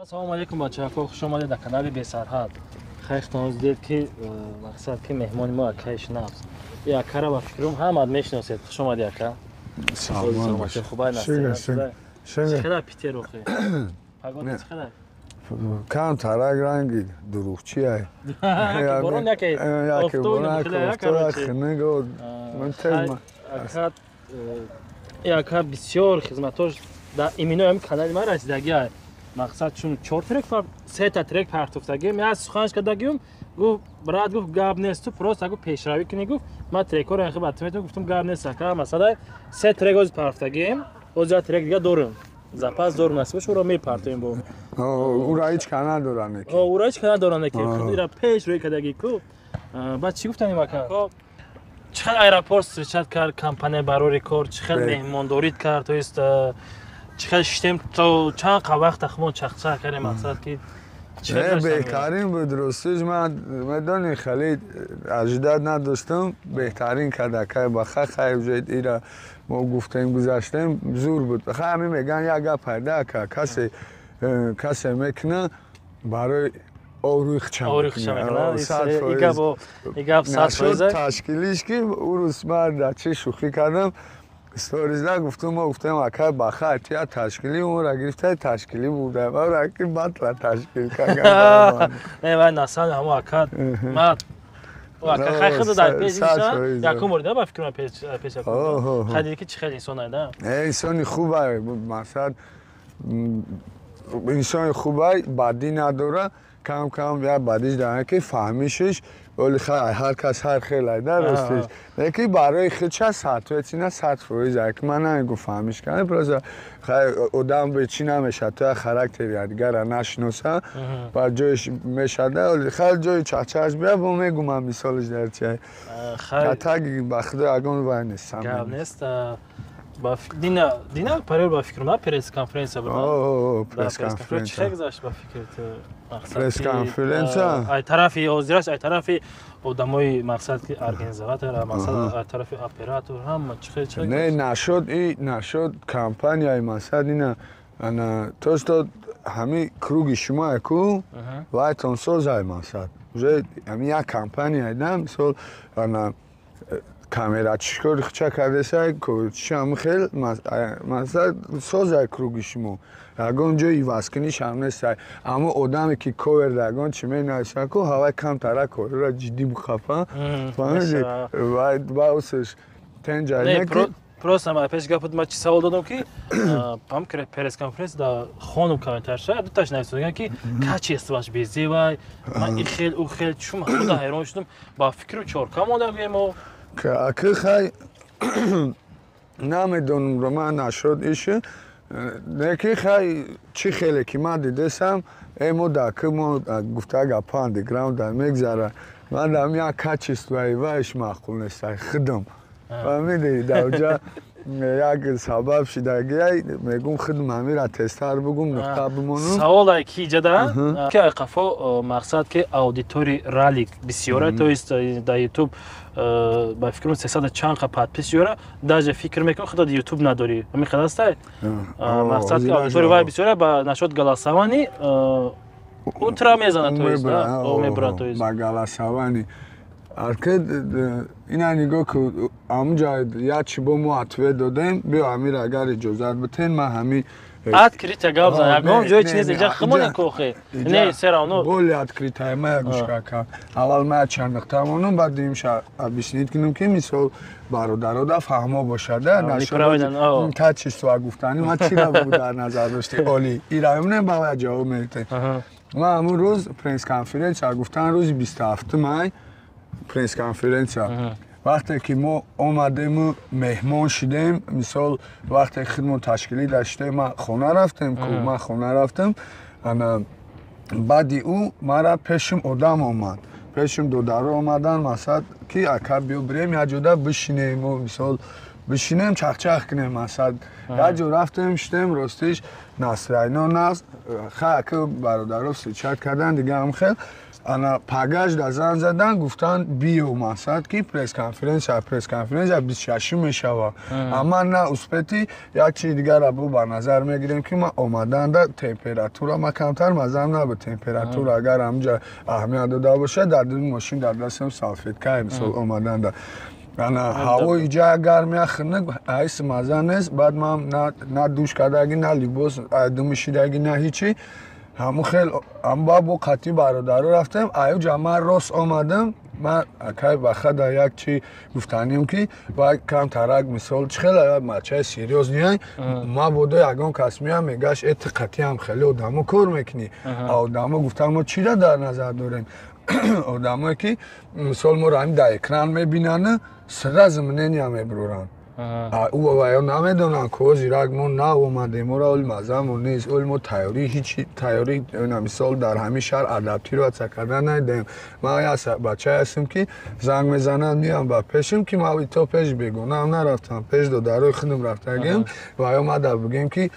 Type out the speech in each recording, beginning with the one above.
Ассалому алайкум, бачаҳо, хуш омадед дар канали Бесарҳад. Хайртон дид, ки мақсад ки меҳмони мо акаи Шнапс. И акара, ба фикрам, ҳамат мешиносед. Хуш омадӣ, ака. Саломат. Хубай? Хела Питер охе? Погода чӣ хела? Кам тарак ранги дурӯғчи ай. Борон яке. Яке борон, хинего. Ака, и ака бисёр хизматош дар иминои ҳами канали ма расидаги ай. Мақсад, чун чор трек, сета трек партофтагием, я суханш кардагиум, гуфт: «Брат, — гуфт, — гап нест, ту просто гуфт, пешравӣ кунӣ», гуфт, «ман трекҳоро яхи ба ту метавонам». Гуфтум: «Гап нест, ака». Масалан, се трек ҳозир партофтагием, ҳозир як трек дига дорем, запас дорем, насиб ӯро мепартоем бо. Ура ҳеҷ ка надоранд. Ура ҳеҷ ка надоранд, ки ира пеш рӯй кардаги ку. Баъд чӣ гуфтанем, ака? Чӣ хел аэропорт встречать кард компания Барори кор, чӣ хел меҳмондорит кард, то есть чӣ хел шиштем, то чанд қа вақт ахмон чақчақ кардем, мақсад ки? Беҳтарин буд, ростиш. Ман, медонӣ, хеле ожидать надоштам. Беҳтарин кардакай баха. Хайр, уже ира мо гуфтем, гузаштем, зур буд. Хай, ҳамин меган, як гап пайда ка, касе мекуна, барои обрӯи хича. Ташкилиш ки урӯз ман дар чӣ шӯхӣ кардам, сторизда гуфтум, мо гуфтем: «Ака, баха, тия ташкилӣ умра гирифта, ташкилӣ бурда ра ки батла ташкил кард». Не, вай насал ҳамо ака ма ака хай худа дар пеш якум бор да, ба фикрам, пеш пеш хай диди, ки чӣ хел инсон айда. Инсони хубай, мақсад, инсони хубай, бадӣ надора. Кам кам як бадиш дар ки фаҳмишиш, оли хай, ҳар кас ҳар хел айда, ростиш. Леки барои худша соответственно 100%. Ак ман намегу фаҳмиш кардам, просто хай, одам бечи намешад, то як характери дигара нашиноса, ба ҷоиш мешада. Оли хай, ҷои чахчахаш бия, бо мегумам, мисолиш дар чи таги, ба худо, ягон вай нест. Гап нест. Дина, дина парер, ба фикрам, пресс-конференция буд. Пресс-конференция. Чӣ гузашт, ба фикрт? Пресс-конференция. Ай тарафи ҳозираш, ай тарафи одамои, мақсад ки организатор, мақсад, ай тарафи оператор, ҳама чӣ хел? Не, нашуд, и нашуд компанияи, мақсад, ина ана то что ҳами круги шумо ку вайтон созай, мақсад, уже ҳами як компания да, мисол, ана камерачишкори хуча кардесай, чам хел, масалан, созай круги шумо, ягон ҷо ивазкунишам нестай. Аммо одаме ки коверда ягон чи менависа ку, ҳавай камтара корро ҷиддӣ бухафа, фаҳмиди? Вай усш тенҷа. Просто ман пеш гап, ман чи савол додам, ки ҳам пресс-конференс да хонум комментарша дуташ нависодаган, ки качествоаш безевай, ман и хел, у хел, чун худа ҳайрон шудам. Ба фикру чорка монда гӯемо. Аки, хай, намедонам, ро ман нашуд иши, леки хай, чӣ хеле ки ман дидесам, мо даки мо гуфта гапа андеграунд мегзара, ман дам як качествои вайш маъқул нестай худам, фаҳмиди? Даоҷа як сабаб шидагиай, мегум, худам ҳамира тезтар бугум, нуқта бимонум. Саволай ки иҷада ки айқафо, мақсад ки аудитори ралик бисёра, то есть дар Ютуб, ба фикрам, сесада чанд қа подписчик ёра, даже фикр мекунам, худо Ютуб надорӣ, ҳамин хел астай. Мақсад ки аудитори вай бисёра, ба нашод голосование утра мезана, то есть мебурад, то есть ба голосование. Арке, ина нигоҳ ку, ҳамунҷа як чи бо мо ответ додем. Биё, ҳамира агар иҷозат битен, ман ҳами Открыто гап зан, ягон ҷои чи нест, иҷа химоне кохе не, все равно. Более открыто ма гӯш кака. Аввал ма чанд нуқта монум, баъд дуюмша объяснить кунем, ки мисол бародарода фаҳмо бошада. Качество гуфтани ма чира буд дар назар дошти? Оли ира не, ба ҷавоб метем. Ма ҳамун рӯз пресс-конференция гуфтан, рӯзи 27 май пресс-конференция, вақте ки мо омадему меҳмон шидем, мисол, вақте хидмо ташкилӣ даштем, ма хона рафтем ку, ман хона рафтам. Ана баъди ӯ мара пешим одам омад, пешим додаро омадан, масалан, ки ака, биё бирем як ҷода бишинем, мисол, бишинем, чахчах кунем. Масалан, як ҷо рафтем, шидем, ростиш, настроение наст. Хай, ака, бародаро встречать кардан, дига ҳам хел. Ана пагаш да зан задан гуфтан биё мақсад ки пресс-конференсия 26 мешава. Ама на успети як чизи дигарро бо ба назар мегирем ки ман омаданда температура ма камтар мазам набуд. Температура агар ҳамҷа аҳамият дода бошад, дар дуни мошин дар дастам салфетка мисол омаданда. Ана ҳавои иҷа гармия хунук айс маза нест. Баъд ман на душ кардаги, на либос думишидаги, на ҳичи. Ҳамун хел амба бо қатъи бародаро рафтем. Аюҷа ман рост омадам. Ман акай бахада як чи гуфтанем ки вай камтарак мисол чӣ хела мачаи серьёз ниай. Ма бодо ягон кас меям мегаш э ту қатъиам хеле одамо кор мекунӣ. А одамо гуфтам мо чиро дар назар дорем? Одамое ки мисол моро ҳамин дар экран мебинанд, сразу мнения мебуранд. Ӯ намедонанд ки озирак мо нав омадем, моро оли мазамон нест, оли мо тайёрӣ ҳеч тайёрӣ мисол дар ҳамин шаҳр адаптироваться карда надидаем. Ман як бачае ҳастем ки занг мезананд, меям ба пешем ки ман то пеш бегонаам нарафтам, пеш додарои худам рафтагем ва ё мада бигем ки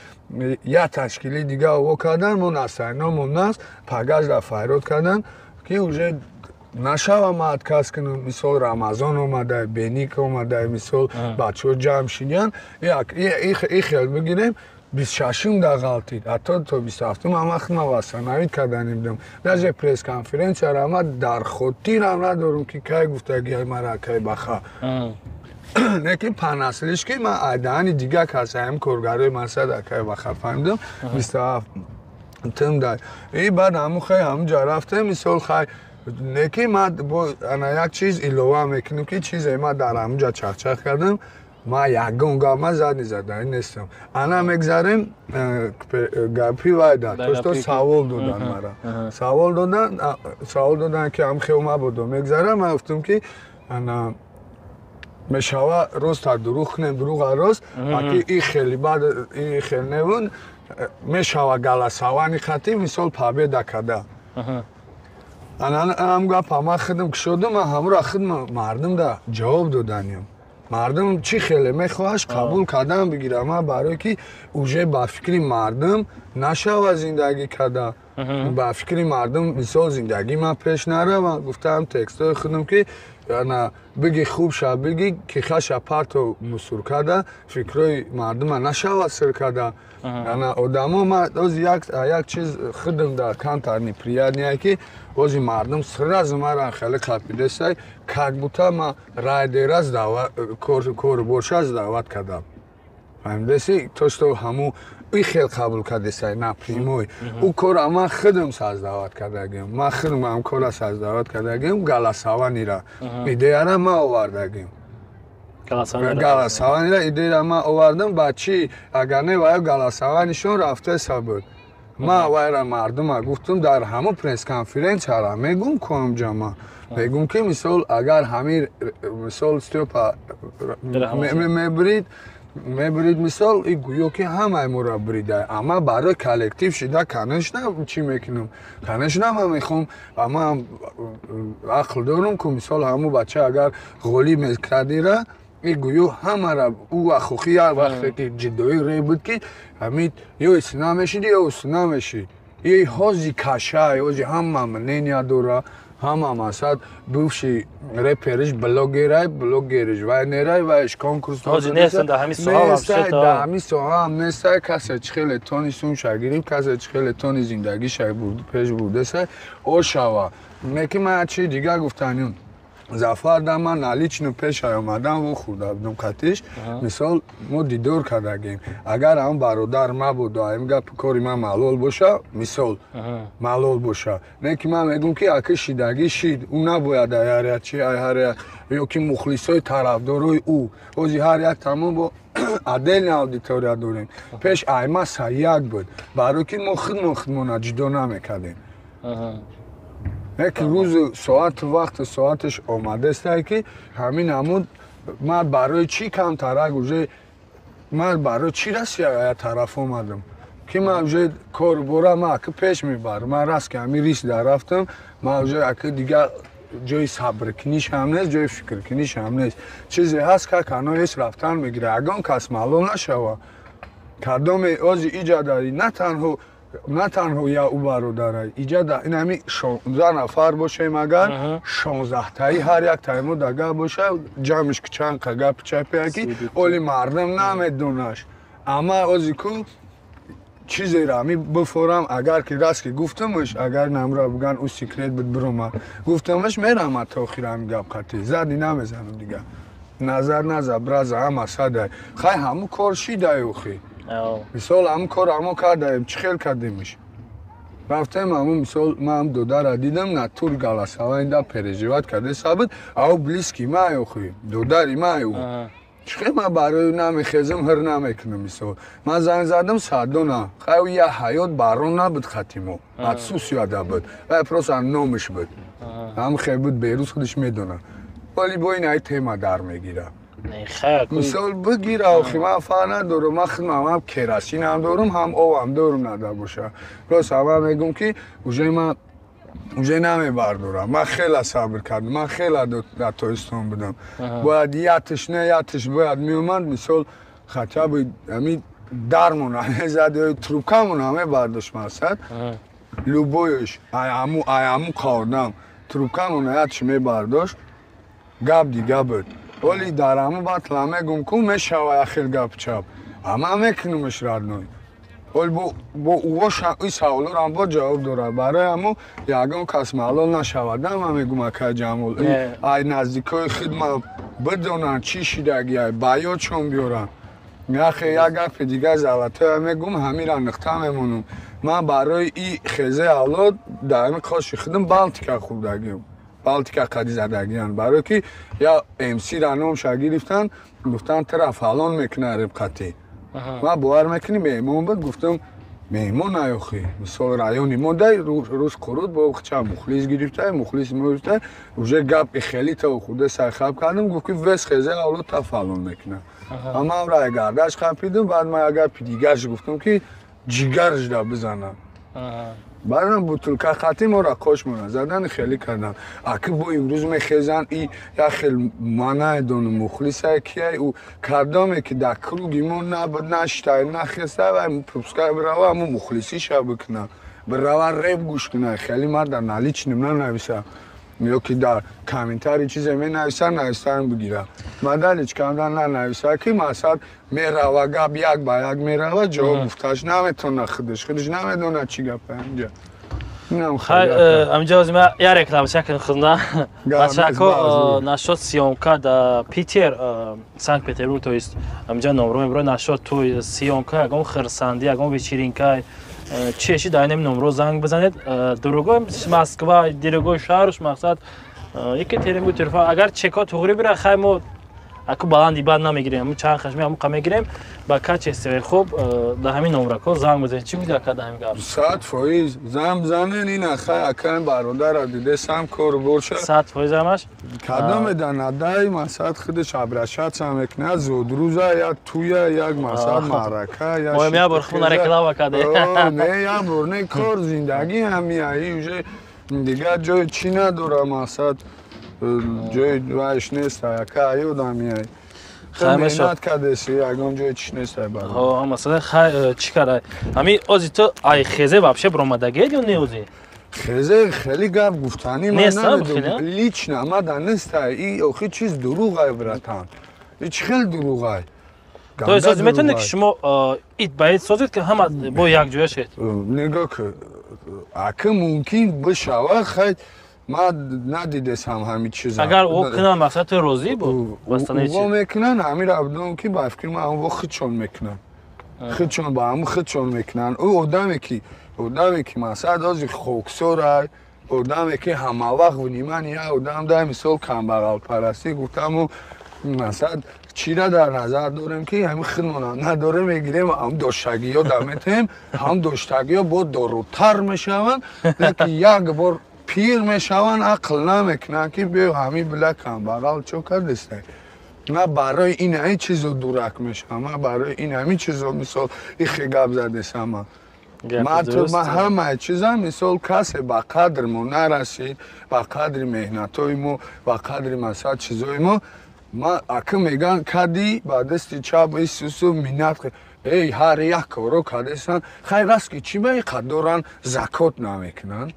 як ташкили дига ово кардан, мо насайномон наст, пагашда файрод кардан ки уже нашава ма отказ кунам. Мисол Рамазон омада, беник омада, мисол бачаҳо ҷамъ шидиян, и хел бигирем 26-ум да ғалтид, ҳатто то 27-ум ҳама худма восстановить карданем будам. Даже пресс-конференсияро ма дар хотирам надорам ки кай гуфтагиай мара кай баха. Не ки панаслиш ки ман айдаани дига кас ҳам коргарои масад акай баха фаҳмидам 27-ум да. И баъд ҳамун хай ҳамунҷа рафтем, мисол хай неки ман ана як чиз илова мекунем ки чизе ман дар ҳамунҷа чахчах кардам, ман ягон гап ман задни задаи нестам. Ана мегзарем гапи вайда, то что савол додан мара. Савол додан ки ҳам хел мабодо мегзарам, ман гуфтам ки ана мешава роста дурӯғ кунем, дурӯға рост, аки и хели баъд и хел невун мешава галасавани хати мисол победа када. Ана ам гапа ман худам кушодам, ман ҳамуро худ мардум да ҷавоб доданем. Мардум чӣ хеле мехоҳаш қабул кардан бигира. Ман барое ки уже ба фикри мардум нашава зиндагӣ карда, ба фикри мардум мисол зиндагӣ ман пеш нарава. Гуфтаам текстҳои худам ки ана биги хуб ша, биги ки хаша парто мусур карда, фикрҳои мардума нашава сир карда. Ана одамо ма ози як чиз худам да камтар неприятное ки ози мардум сразу мара хеле қапидесай, как будто ма райдера кор боша даъват кардам. Фаҳмидаси? То что ҳаму и хел қабул кардесай напрямой. Ӯ кора ман худам саздават кардагим. Ман худам ҳам кора саздават кардагим, галасаванира. Идеяра ман овардагим. Галасаванира идеяра ман овардам, ба чӣ? Агар не вая галасаванишон рафтеса буд. Ман вайра мардума гуфтам дар ҳамун пресс-конференсияра мегум куам ҷама. Мегум ки мисол агар ҳамин мисол Стёпа мебрид мисол и гӯё ки ҳамаи моро брида. Ама барои коллектив шида конечно чӣ мекунам? Конечно ман мехоҳам, ама ақл дорам ку мисол ҳамун бача агар ғолиб мекардира и гӯё ҳамара ӯ вақтхи як вақте ки ҷиддоӣ ре буд ки ҳамин ё ис намешид ё ус намешид. И ҳози кашай, ҳози ҳама мнения дора, ҳама масад бывший репериш блогерай, блогериш вайнерай, вайш конкурс ҳози нестан дар ҳамин соҳа вообще дар ҳамин соҳа ҳам нестай, касе чӣ хеле тони сумша гирифт, касе чӣ хеле тони зиндагиша пеш бурдесай, ошава. Не ки ман чи дига гуфтаним. Зафар да ман налично пешай омадам вохӯрда будам қатиш. Мисол мо дидор кардагем. Агар ҳам бародар мабуд, ҳамин гап кори ман малол боша, мисол малол боша. Не ки ман мегӯм ки аки шидагӣ шид, ӯ набояд ҳар як чи ҳар як ё ки мухлисои тарафдорои ӯ. Ҳози ҳар як тамом бо отдельная аудитория дорем. Пеш айма як буд. Барои ки мо худмон худмона ҷудо намекардем. Як рӯз соат вақт соаташ омадестай ки ҳамин ҳамун ман барои чӣ камтарак уже ман барои чӣ Россия тараф омадам ки ман уже кор бора ман аки пеш мебарам. Ман раст ки ҳамин рис дар рафтам, ман уже аки дигар ҷои сабркуниш ҳам нест, ҷои фикркуниш ҳам нест. Чизе ҳаст ка каноес рафтан мегира, ягон кас маълум нашава. Кадоме ози иҷа дари на танҳо На танҳо я ӯ бародарай, иҷа ин ҳами 16 нафар бошем, агар 16таи ҳар як таимо да гап боша, ҷамъш ки чанд қа гапи чапея ки оли мардум намедонаш. Ама ози ку чизеро ами бифорам, агар ки раст ки гуфтамаш, агар намра буган ӯ секрет буд бирома гуфтамаш, мерам то охир ами гап қатӣ зади намезанам дига. Назар наза браза ҳама садай. Хай ҳаму кор шидай охи. Мисол ҳамун кор ҳамо кардаем, чӣ хел кардемш? Рафтем ҳамун мисол ман додара дидам, натур галасавайнда переживать карде сабуд, ау близкий май охи, додари май ӯ. Чӣ хел ман барои намехезам, ҳир намекунам мисол. Ман занг задам Садона, хай ӯ я ҳаёт барон набуд хати мо, отсутствияда буд. Вай просто номаш буд. Ҳам хел буд берӯз худаш медонад. Вале бо ин ай тема дар мегира. Мисол бигира охи ман фарқ надорам, ман худмам ҳам керосинам дорум, ҳам обам дорум нада боша. Просто ман мегӯм ки уже ман уже намебардорам. Ман хела сабр кардам, ман хела дар Тоҷикистон будам. Бояд ятиш не ятиш бояд меомад, мисол хотя бы ами дармона мезад ё трубкамона мебардошт мақсад. Любоиш ай аму ай аму қаодам трубкамона ятиш мебардошт, гап дига буд. Оли дар ҳаму батла мегум ку мешава яхел гап чап. Ама мекунумш родной. Оли бо ӯ и саволорам бо ҷавоб дорад. Барои ҳаму ягон кас малол нашавад. Ман мегум акай Ҷамол, ай наздикои хидмат бидонанд чӣ шидаги, ай ба ёдшон биёранд. Яхе як гапи дига золотоя мегум, ҳамира нуқта мемонум. Ман барои и хезе авлод дар ҳами қоши худам Балтика хӯрдагиам. Балтика қади задагиян. Барое ки я МС-ра номша гирифтан, гуфтан тра фалон мекуна рибқатӣ. Ман бовар мекунӣ меҳмон буд, гуфтам меҳмон наёхи. Мисол райони мо дай рӯз қуруд бо ча мухлис гирифтай, мухлис гирифтай, уже гапи хеле то худа сайхаб кардам, гуфт ки вес хезе авлод та фалон мекуна. Ама рай гардаш хапидам, баъд ман як гапи дигарш гуфтам ки ҷигарш да бизанам. Баъдан бутылка хати моро қошмона задан хеле кардам. Аки бо имрӯз мехезан и як хел ман намедонам мухлисае кияй ӯ кардоме ки дар круги мо набуд, наштай, нахеста вай пускай бирава ҳаму мухлисиша бикуна. Бирава реп гӯш куна. Хеле ман дар наличным нанависа. Ё ки дар комментарий чизе менависа, нависаам бигира. Ман дар личкамда нанависа ки масалан мерава гап як ба як мерава, ҷавоб гуфташ наметона худаш, худаш намедонад чӣ гапа инҷа. Хай, аминҷа ҳозир ман як реклама шакл худна. Бачако нашод съёмка да Питер, Санкт-Петербург, то есть аминҷа номро мебура нашод той съёмка, ягон хирсандӣ, ягон вечеринка, чеши дар инами номро занг бизанед. Другой Москва, другой шаҳрш мақсад яке теремгу телефон агар чека туғри бира хай мо аку баланди бад намегирем, ҳамун чанд хашми ҳамун қа мегирем ба качествои хуб дар ҳамин номрако занг бизанед. Чӣ гуфти ака дар ҳамин гап? 100% занг бизанен, ин хай акаи бародара дидесам кор боша. 100% ҳамаш? Кадоме да надай масад худаш обращаться мекунад, зудрӯза як туя, як масад маърака, як Мо як бор худна реклама кардем. Не, як бор не, кор зиндагӣ ҳамия, уже дигар ҷои чӣ надора масад. Ҷои вайш нест, яка ёдам меяй. Меҳнат кардеси, ягон ҷои чиш нест барои. Ҳо, масалан хай чӣ кара? Ҳами ози ту ай хезе вообще баромадагиед ё не ози? Хезе хеле гап гуфтанӣ ман намедонам. Лично мада нест, и охи чиз дурӯғай братан. И чӣ хел дурӯғай? То есть ози метавонед ки шумо ит ба ит созед ки ҳама бо якҷоя шед? Нигоҳ ки ака мумкин бишава, хай ман надидесам ҳамин чиза. Агар ӯ кунанд мақсад ту розӣ буд? Ӯ мекунанд, ҳаминро бидонам ки ба фикри ман ҳамон худшон мекунанд. Худшон ба ҳамон худшон мекунанд. Ӯ одаме ки мақсад ози хоксорай, одаме ки ҳамавақт внимание одам дар мисол камбағалпарастӣ гуфтаму мақсад чира дар назар дорем ки ҳамин худмона надорем, мегирем ҳам доштагиё да метаҳем, ҳам доштагиё бо дорутар мешаванд, лекин як бор пир мешаванд, ақл намекунанд ки биё ҳамин била камбағал чо кардестай. Ман барои ин ҳамин чизо дурак мешавам, ман барои ин ҳамин чизо мисол ихе гап задесам. Ман ҳамаи чизам мисол касе ба қадри мо нарасид, ба қадри меҳнатҳои мо, ба қадри масалан чизои мо. Ман ака меган кади ба дасти чап исусу миннат. Эй, ҳар як коро кардесан. Хай раст ки чӣ ба ин қад доран закот намекунанд?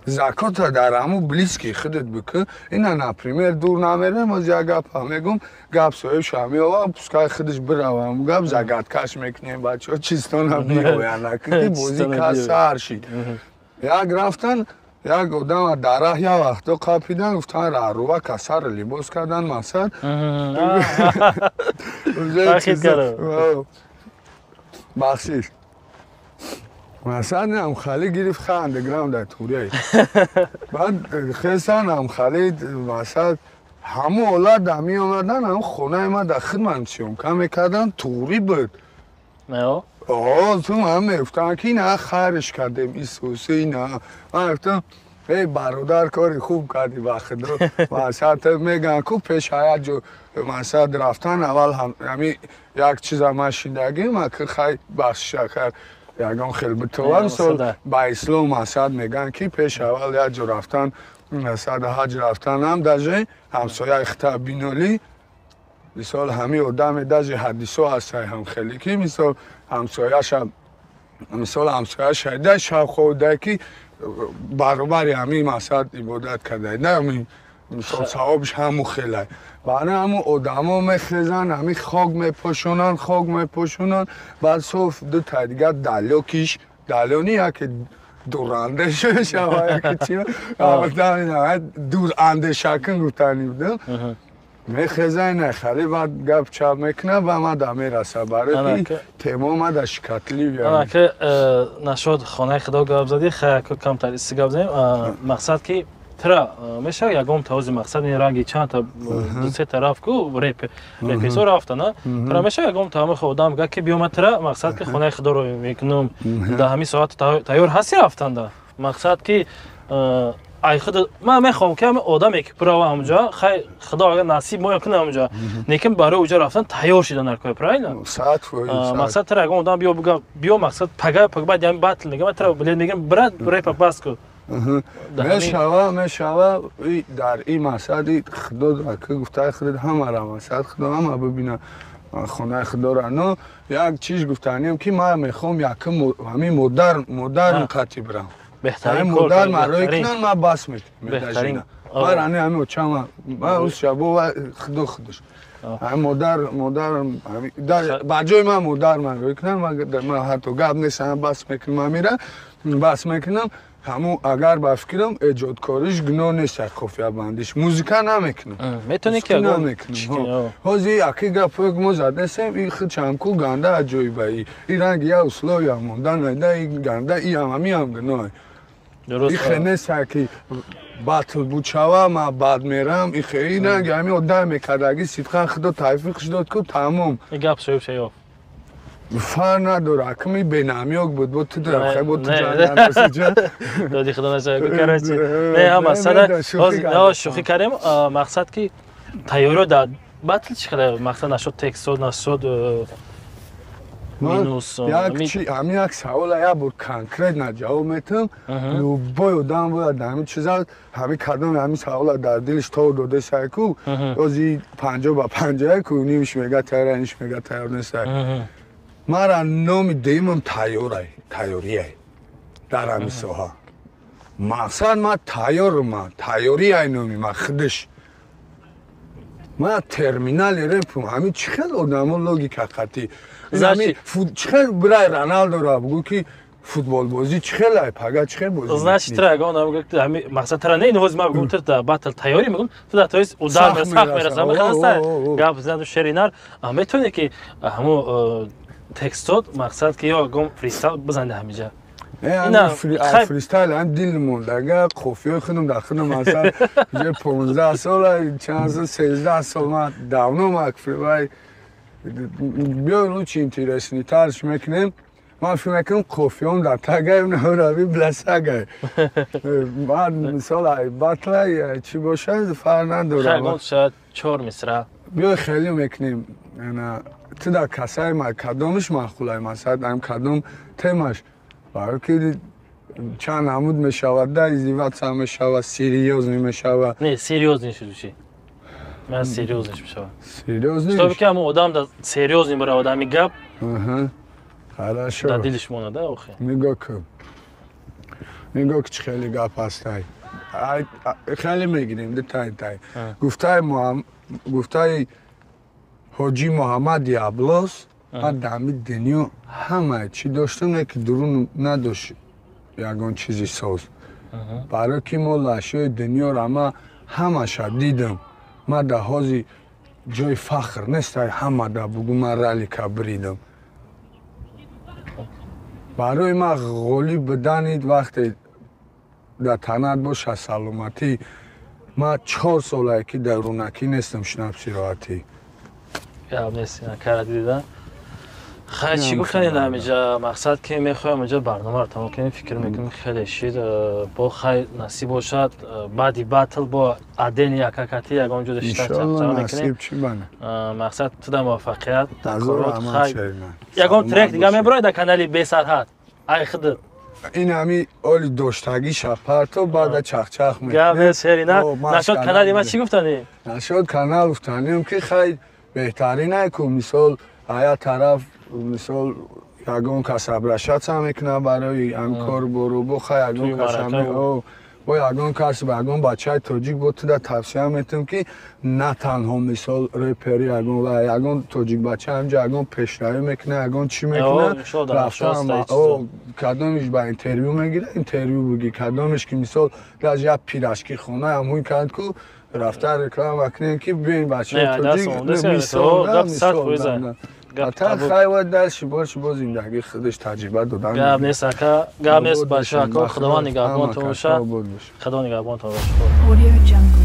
Закота дар ҳамун близкий худат бикун. Ина, например, дур намерем, оз як гапа мегум, гап соҳибша меовам, пускай худаш биравам, гап загадкаш мекунем, бачаҳо чистона биёянд, ки бозӣ кас сар шид. Як рафтан, як одама дар раҳ як вақто қапидан, гуфтан раҳрува касар либос кардан мақсад. Бахшиш. Масалан, амхали гирифт ха андеграунд дар турияй. Баъд хесан амхали масалан ҳамун ҳолат дар меомадан, ҳамун хонаи ма дар хидмат съёмка мекардан, туғрӣ буд. О, ту ман мегуфтам ки ина хайрш кардем, Исуси ина. Ман гуфтам, эй бародар, кори хуб кардӣ ба худо. Масалан, ту мегӯянд ку пеш ҳаят ҷо масалан рафтан аввал ҳами як чиза ман шиндагим, ки хай бахшиша кард. Ягон хел битова, мисол ба ислом масалан мегӯянд ки пеш аввал як ҷо рафтан, масалан ҳаҷ рафтанам даже ҳамсояи хита бинолӣ, мисол ҳами одаме даже ҳадисо ҳастай ҳамхеле ки мисол ҳамсояша, мисол ҳамсояша да шавхода ки баробари ҳами масалан ибодат кардай, на ҳами мисол савобш ҳаму хелай. Барои ҳамун одамо мехезанд, ҳами хок мепошонанд, хок мепошонанд, баъд соф ду та дигар далёкиш, далёни яке дурандеша мешава, яке чи дурандешакун гуфтани будам. Мехеза ина хали баъд гап чап мекунад ва мада мераса, барои ки темо мада шикатлив. Ана ки нашуд хонаи худо гап задӣ, хай камтар исти гап занем. Мақсад ки тра мешава ягон тавози мақсад ин ранги чанд та ду се тараф ку репесо рафта, на? Тра мешава ягон тавоми одам гап ки биёма тра мақсад ки хонаи худоро мекунам, дар ҳамин соат тайёр ҳасти рафтанда. Мақсад ки ай худ ман мехоҳам ки ҳамин одаме ки бирава ҳамунҷо, хай худо агар насиб моя кунад ҳамунҷо, лекин барои уҷо рафтан тайёр шидан дар кор, правильно? Мақсад тра ягон одам биё буга биё мақсад пага пага баъд ҳамин батл мегӯям, тра билет мегирам, брат репа бас ку. Мешава, мешава, дар ин масъали худо ки гуфтаи худат ҳамара масъал худо ҳама бибина хонаи худоро. Но як чиз гуфтанием ки ман мехоҳам якум ҳамин модарм қатъи бирам. Беҳтарин кор, модар марои кунан, ман бас мекунам. Ман ани ҳамин очама, ман рӯз шабо ва худо худаш. Ҳамин модар, модарам, ба ҷои ман модар марои кунан, ман ҳатто гап нест, бас мекунам, ҳамира бас мекунам. Ҳамун агар ба фикрам эҷодкориш гуноҳ нест, як қофиябандиш. Музика намекунам. Метавонӣ ки намекунам. Ҳозир яки гапое ки мо задесем, ин худшам ку ганда аҷоиба. Ин ранги я условия мондан найда, ин ганда, иам ҳамиам гуноҳ. Ихе нест ки батл бучава, ман бад мерам, ихе ин ранги ҳамин одам мекардаги сидқан худо тавфиқш дод ку тамом. Гап соҳиб шаёф. Фар надора, акми бенамёк буд, бо ту дра, бо ту ҷан. Доди худо нашава, короче. Не, ҳама сада, ҳоз шӯхӣ кардем, мақсад ки тайёриё дар батл чӣ қадар мақсад нашуд, текстҳо нашуд, минус. Як чи, ҳамин як савола як бор конкретно ҷавоб метам. Любой одам бояд ҳамин чиза, ҳамин кадом ҳамин савола дар дилиш то додесай ку, ози 50-50 ку, нимиш мега тайёр, ниш мега тайёр нестай. Мара номи дуюмам тайёрай, тайёрияй дар ҳамин соҳа. Мақсад ман тайёрам, ман тайёрияй номи ман худаш. Ман терминали репум, ҳамин чӣ хел одамо логика қатӣ. Ҳамин чӣ хел бирай Роналдоро бугӯ ки футболбозӣ чӣ хел ай, пага чӣ хел бозӣ. Значит, тра ягон одам гӯ ки ҳамин мақсад тра не, ин ҳозир ман бигӯм, ту дар батл тайёрӣ мегӯм, ту дар тоист удар сахт мераса, мехаста гап заду шеринар, метавонӣ ки ҳамун текстот мақсад ки ё гом фристайл бизанӣ ҳамиҷа. Фристайл ҳам дил мондага, қофиёи худам дар худам масалан уже 15 сол, чанд сол, 13 сол ман давно ман вай биёй лучше интереснитарш мекунем. Ман фикр мекунам қофиём дар тагаем нарави бласагай. Ман мисол ай батла чӣ бошад фарқ надорад. Шояд 4 мисра. Биёй хеле мекунем. Ту дар касаи ма кадомиш маъқулай, масалан ам кадом темаш, барои ки чанд намуд мешавад, да издеваться мешавад, серьёзный мешавад. Не, серьёзный шуд чи? Ман серьёзниш мешавам. Серьёзниш? Чтобы ки ҳамон одам да серьёзный бара одами гап. Аҳа. Хорошо. Да дилиш монад, да, охи. Нигоҳ кун. Нигоҳ ки хеле гап ҳастай. Хеле мегирем, ду тай тай. Гуфтаи Ҳоҷи Муҳаммади Аблос, ман дар ҳамин дунё ҳамаи чӣ доштам, не ки дурун надошт ягон чизи соз. Барои ки мо лашёи дунёро ма ҳамаша дидам. Ман дар ҳози ҷои фахр нестай ҳама да бугу ман ралика бридам. Барои ман ғолиб будани вақте дар танат боша саломатӣ, ман 4 солае ки дар рунакӣ нестам шнапсироатӣ. Гап нест, кара дида. Хай, чӣ гуфтанед ҳамиҷа? Мақсад ки мехоҳем инҷа барномаро тамом кунем, фикр мекунем хеле шид. Бо хай насиб бошад, баъди батл бо адени якакати ягон ҷо шита чақчақ мекунем. Мақсад туда муваффақият. Ягон трек дига мебуроед дар канали Бесарҳад? Ай худат. Ин ҳами оли доштагиша парто, баъда чақчақ мекунем. Гап нест, шерина. Нашод канали ма чӣ гуфтанӣ? Нашод канал гуфтанем ки хай беҳтарин ку, мисол ая тараф мисол ягон кас обращаться мекунад барои ҳам кор бору бо хай ягон кас бо ягон кас ба ягон бачаи тоҷик бо туда тавсия метавам ки на танҳо мисол репери ягон ва ягон тоҷик бача ҳамҷа ягон пешравӣ мекунад, ягон чӣ мекунад, рафтам кадомиш ба интервю мегирад, интервю буги, кадомиш ки мисол даже як пирашки хона ҳамҳуй кард ку рафта реклама кунем ки биёин бачаи тоҷик мисол мисол. Ата хайва дальше больше бо зиндагӣ худаш таҷриба додан. Гап нест, ака, гап нест, бача, ака, Худованд нигаҳбонтон бошад. Худо нигаҳбонтон бошад.